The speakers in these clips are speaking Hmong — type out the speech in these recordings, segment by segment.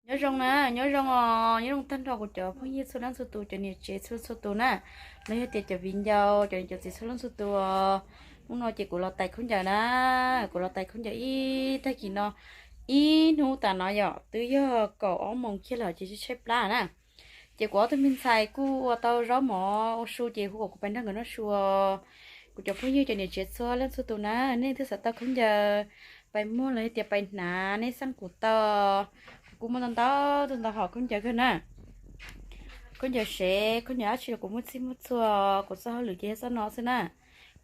Nyob zoo na, nyob zoo os, nyob zoo tag nrho kuv cov phooj ywg txhua leej txhua tus, cov niam tsev txhua txhua tus na, los yog tias cov viv ncaus, cov niam cov txiv txhua leej txhua tus os. Hnub no ces kuv los tais khaub ncaws na, kuv los tais khaub ncaws ib tag kis no, ib hnub tas no yom, twb yog kaum ob moos kiag lawm ces tshaib plab na. Ces kuv ob tug me ntxhais kuj ua tau zaub mov ua su ces hu kom kuv pais nrog nkawd noj su. Kuv cov phooj ywg cov niam tsev txhua leej txhua tus na, nej twb xav tau khaub ncaws pais muag los yog tias pais hnav nej xaj kuv tau. Kuv kuj muaj ntau ntau tus ntau hom khaub ncaws kawg na. Khaub ncaws sev, khaub ncaws dab tsi los kuv muaj txhij muaj txhua, kuv txoj hauj lwm ces yog txoj no xwb na.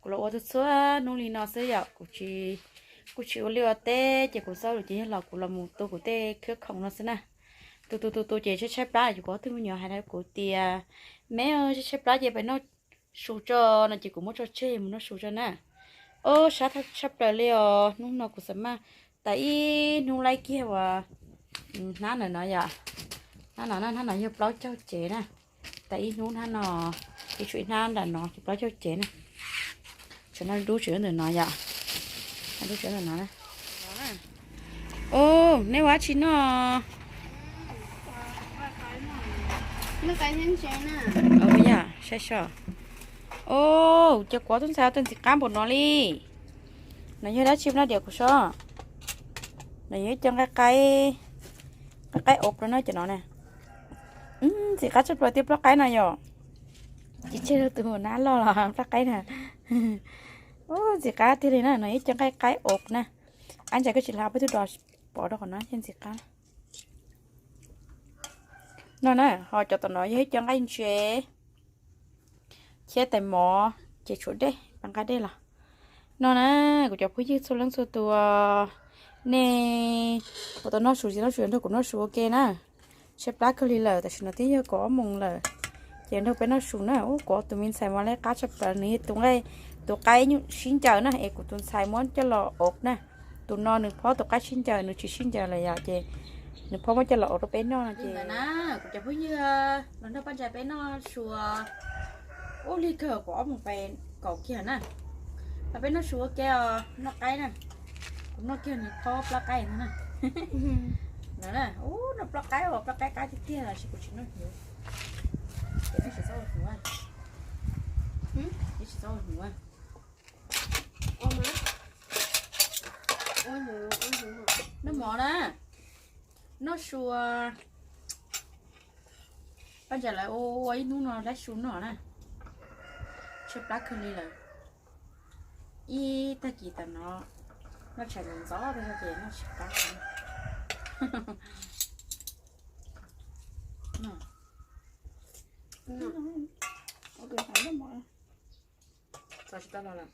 Kuv los ua txhua txhua hnub li no xwb yom, kuv tsis, kuv tsis ua liaj ua teb ces kuv txoj hauj lwm ces yog los kuv los mus tu kuv tej khwb khoom no xwb na. Tu tu tu tu ces tshaib tshaib plab ces kuv ob tug me nyuam hais rau kuv tias, me, tshaib tshaib plab ces pais noj su tso no ces kuv muab tso tseg mus noj su tso na. Ob sab tshaj plaws li os, hnub no kuv xav maj tas ib hnub laib kiag uas hnab ntawm no yom. Hnab no na, hnab no yog plaub caug cev na. Tas ib hnub hnab no, ib tshuav ib hnab nram no ces plaub caug cev na. Tshuav no dub tswv ntawm no yom. Dub tswv ntawm no na. Ub, nej ua dab tsi noj? Yog, saib so. Ub, cas kuv ob tug ntxhais tau ntxim qab npaum no li. No yog dab tsi no diam kuv so? No yog ib co nqaij qaib, nqaij qaib ob rau no cov no na. Ntxim qab tshaj plaws tiag plaub qaib no yom. Tsis tseg rau tus nab loj los plaub qaib na. Ub, ntxim qab tiag li na, no ib co nqaij qaib ob na. Ab ntsa koj tsis hla peb tug dos pov rau qhov no thiaj ntxim qab. No na, ho cov tom no yog ib co nqaij ntse thiab tais mov, ces tshuav dej, pab nqa dej los. No na, kuv cov phooj ywg txhua leej txhua tus, nej puas tau noj su tsis noj su nrog kuv noj su ua ke na. Tshaib plab kawg li lawm, tam sim no twb yog kaum ob moos lawm, ces nrog peb noj su na. Ub, kuv tus me ntxhais mas laib qab tshaj plaws, nws yog tus nqaij, tus qaib nyuj sib ncaws na, es kuv tus ntxhais muab coj los ob na. Tus no nws phob tus qaib sib ncaws, nws tsis sib ncaws lawm yom, ces nws phob muab coj los ob rau peb noj no ces. Kuv cov phooj ywg los nrog Paj Ntsais peb noj su ub lig kawg, kaum ob moos pais kaum kiag na. Los peb noj su ua ke os, noj qaib na. Kuv noj kiag nws phob plaub qaib no na. No na, ub, noj plaub qaib uas plaub qaib qab tiag tiag los sis kuv tsis noj hnyuv. Ces nej tsis txhob ua hnyuv, nej tsis txhob ua hnyuv. Noj mov na, noj su. Paj Ntsais lawv ua ib hnub no laib su noj na, tshaib plab kawg li lawm. Ib tag kis tam no noj tshais ntxov ntxov tas zog ces noj tshaib plab. Txog tsis tau los lawm.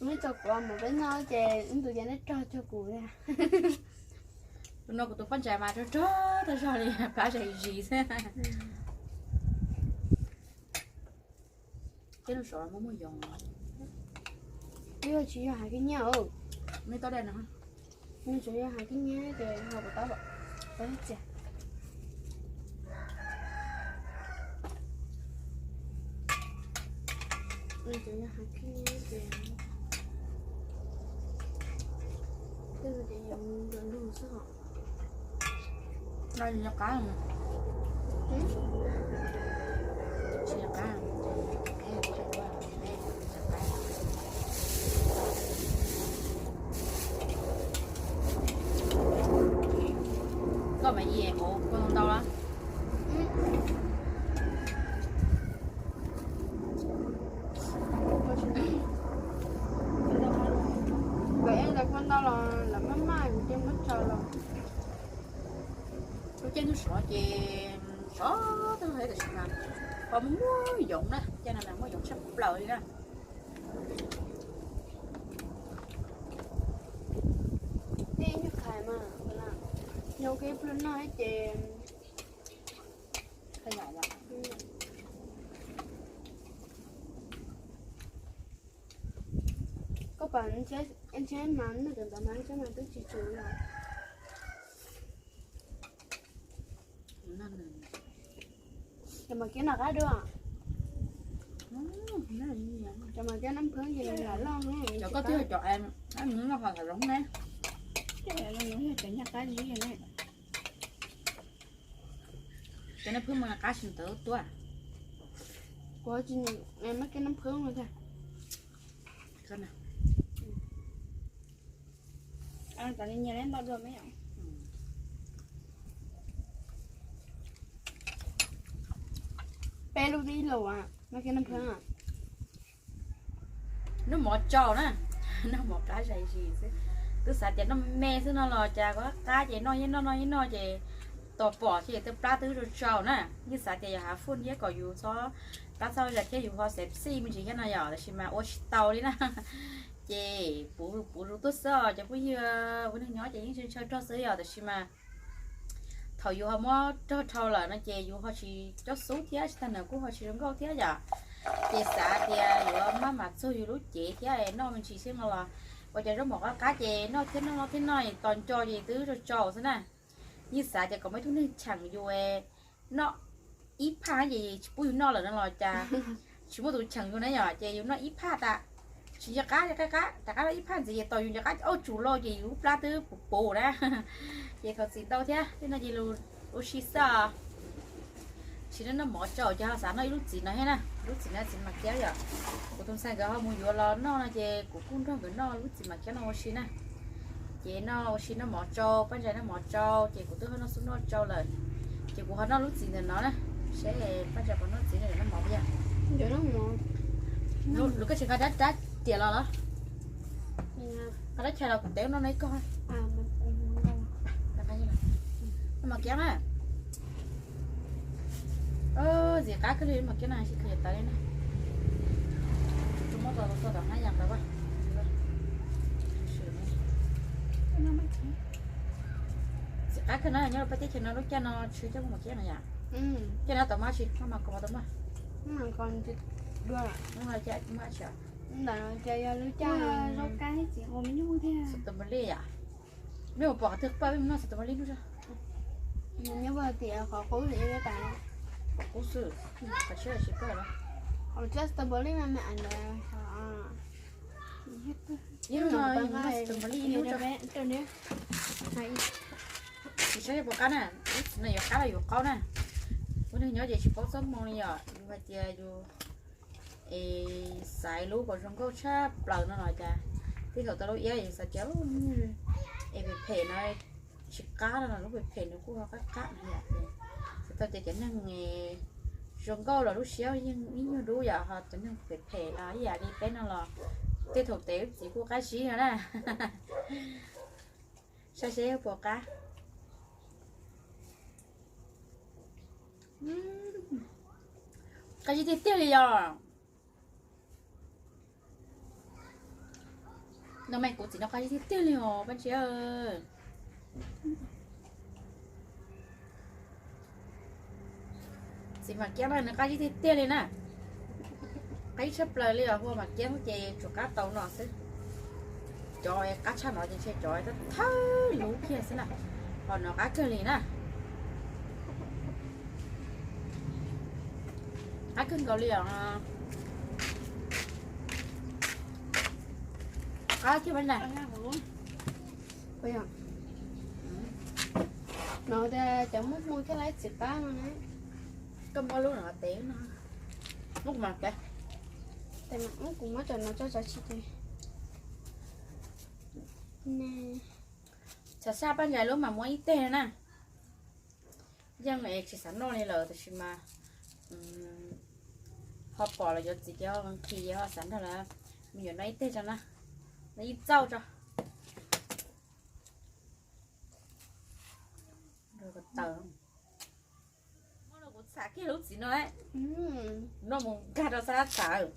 Nej tso kuv mus peb noj ces ib ntus ces nej rog tso kuv na. Tus no kuv tus Paj Ntsais mas rog rog tag zog li, plab zais zis xwb. Peb noj su muaj muaj yoov. Twb tsis yog hais kib nyiab, nej tau dej no, nws tsuas yog hais kib nyiab ces ho kuv tab tom txias. Nws tsuas yog hais kib nyiab ces twb ces yoov nrog lug xwb hos. No nws qab, tsis qab. Koj mas ib ua kua ntau lawm. Koj ib ua kua ntau los lawv maj maj ces muab tso los. Lub caij ntuj sov ces sov tag, tam sim no ho muaj muaj yoov na, caij no mas muaj yoov tshaj plaws li na. Nyuag qhais mas, yog ua ke plw noj ces qhais yom. Koj pom ntshe mas nej cov ntawd mas ntshe mas twb tsis tsum li. Ces mas kiag noj qab dua. Cov mas cov nab phwb ces nws lam loj ne. Cov koj twb yog cov, noj ho thaum zoov ne. Cov nab phwb mas qab tsis ntawd tuaj. Kuv tsis nyiam mas cov nab phwb no thiab. Peb lub ib lus mas cov nab phwb. Noj mov tsau na, noj mov qab zais zis xwb. Twb xav tias noj me xwb no los cas qab qab ces noj yeej noj noj yeej noj ces tos pom ces twb plab twb tsau tsau na. Yeej xav tias yog hav fun thiab kom yus txhob plab txhob zais thiab yus ho xev xij me ntsis thiab no yom, tab sis mas ua tsis tau li na. Ces puv puv zus tuaj xwb os cov phooj ywg, ua neeg nyob ces yeej ntshaw ntshaw rog xwb yom, tab sis mas thaum yus ho muab rog dhau lawm no ces yus ho tsis cob xub thiab tsis tag nrho kuj ho tsis zoo nkauj thiab yom. Ces xav tias yuav maj mam txug yus lub cev thiab noj me ntsis xwb no los ua cov zaub mov qab qab ces noj thiab noj noj thiab noj tos nco ces twb tsau tsau xwb na. Yeej xav tias kom muaj ib tug neeg cheem yus noj ib phaj ces tsis pub yus noj lawm no los cas tsis muaj tus cheem yus na yom, ces yus noj ib phaj tas tsis nco qab qab qab rov qab noj ib phaj ntxiv ces tos yus nco qab auj tsum lauj ces yus lub plab twb puv puv na. Ces thov txim ntau thiab tej no ces lus ua si xwb os. Tsis noj noj mov tsau ces ho xav noj ib lub txiv no thiab na, lub txiv no txiv mas kiab yom. Kuv tus ntxhais nkawd ho mus yuav los noj no ces kuv kuj nrog nkawd noj lub txiv mas kiab no ua si na. Ces noj ua si noj mov tsau, Paj Ntsais noj mov tsau ces kuv twb ho noj xub noj tsau lawm. Ces kuv ho noj lub txiv ntawm no na, seb Paj Ntsais puas noj txiv no noj mov thiab. Lub koj tsis nqa rab rab riam los los? Nqa rab chais los kuv tev noj no ib koj. Noj mov kiab na. Ntxim qab kawg li mas kiab no tsis kheev tawv li na. Tsuas muab tau tau tom hnab yas ntawd. Ntxim qab kawg na, nyob rau peb teb chaws no lub caij no tshwj coj mas kiab no yom. Caij no tau mab tsis maj mas kos tau maj. Ntawm no ces yog lub caij, ua me nyuj thiab. Xav tus npam li yom. Mej mus pom qhov twg paj, mej mus noj xav tus npam li hnub tso. Nyob ua tias qhov qub, qhov qub xwb, qhov tshiab tsis paj lawm. Qhov tshiab xav tus npam li mas me ntawd. Ib hnub no yus noj xav tus npam li ib hnub tso. Tsis saib puas qab na, ib txhis no yuav qab los yuav qaub na. Ua neeg nyob ces tsis paub txoj hmoo li yom, yus hais tias yus es xaiv lub kom zoo nkauj tshaj plaws no los cas, tib thaum tau lub iab yus xav tias es phem phem no tsis qab no, lub phem phem nws kuj ho qab qab no yom. Txhais tau tias cov neeg zoo nkauj los lub siab yeej ib nyuag dub yom, ho cov neeg phem phem los ib yam li peb no los tej thaum tes lub txiv kuj qab zib no na. Saib seb puas qab. Qab zib tiag tiag li yom. No mas kuv txiv no qab zib tiag tiag li os Paj Ntsia. Txiv Mam Kiab no nws qab zib tiag tiag li na. Qab zib tshaj plaws li os, hu ua Mam Kiab ces tsuas qab tau no xwb. Cov qab tshaj no ces ntshe cov thawj lub kiag xwb na, ho no qab kawg li na. Qab kawg nkaus li os. Qab thiab na. No tias cov muaj hmoo thiaj laib txiv qab no na. Koj muab lub no tes no, muab kuv mam tes. Tes mas muab kuv muab cov no tso tso tsis tes. Xav saj Paj Ntsais lub mas muab ib teg na. Yeej tsis xav noj li lawm tab sis mas ho pom los yuav txiv ces ho nqhis ces ho xav nrog lawv me nyuam noj ib teg tso na, noj ib txauj tso. Taws, muab no kuv txham kiag lub txiv no, no mus nkag rau sab txham,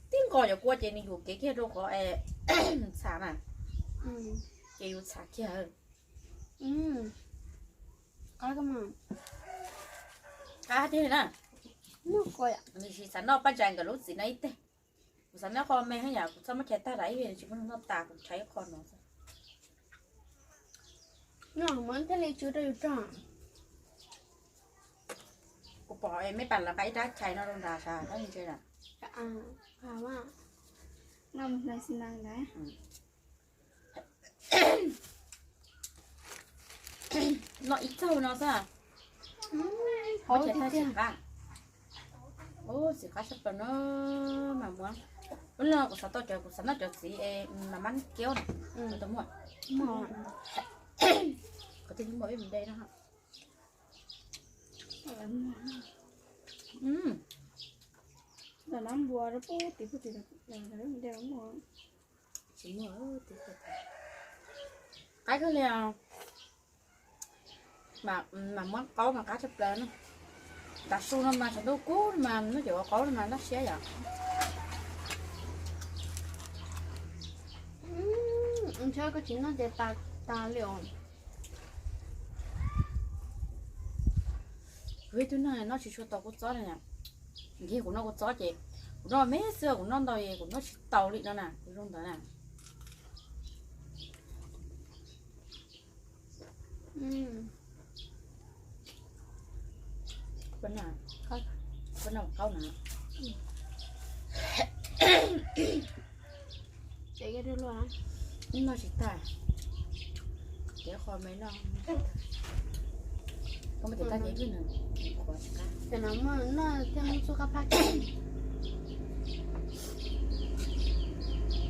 tib nqos cov kua ces nws yuam kev kiag rau qhov txham na, ces yus txham kiag. Qab tiag na. Nws tsis xav noj Paj Ntsais nkawd lub txiv no ib teg. Kuv xav noj qho me thiab yom, kuv txhob muab chais tag rau ib, tsis muaj neeg noj tas kuv rhais ib qho no xwb. Kuv pom mej pam lawv nqa ib rab chais no rau nrad sav tab ntse na. Noj ib txaug no xwb. Ua cas tag xim qab. Ub, xim qab tshaj plaws no. Mas muab, ub, no kuv xav tau cov, kuv xav noj cov txiv es mas mab kiab na. Tau muaj. Qhov twg muaj ib me de no. Ntawm no npua rau pub tim pub tim muaj. Tsis muaj. Qab kawg li. Mas muab qaub mas qab tshaj plaws na. Tav su no mas tshav ntuj kub mas noj cov qaub no mas noj siab yom. Ntshe koj tsis noj ces tas tas li os. Kuv ib tug neeg noj tsis tshua tau kua txob li na. Nkiag kuv noj kua txob ces kuv noj me xwb, kuv noj ntau es kuv noj tsis tau li no na, kuv zoo ntawd na. Ua no qaub na. Ib no tsis tag, ces qho me no, koj muab tiv tag ces ib pliag nws qhuav tsis qab. Ces no muaj no thiaj muaj txuj qab phab.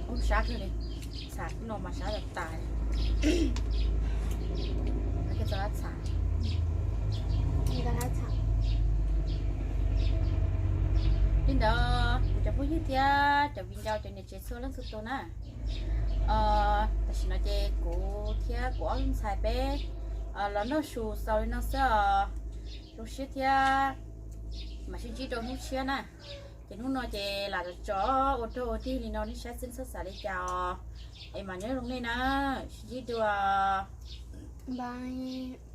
Ub, sab kawg li, txham no mas sab tas tas. Txham. Li ntawd kuv cov phooj ywg thiab cov viv ncaus cov niam tsev txhua leej txhua tus na, tam sim no ces kuv thiab kuv ob tug ntxhais peb los noj su xaus li no xwb os. Zoo siab thiab, mam sib ntsib rau hnub tshiab na. Ces hnub no ces lam tso ua rag ua dig li no, nej saib xwb txhob xav li cas os. Es mam nyob zoo nej na, sib ntsib dua. Bye.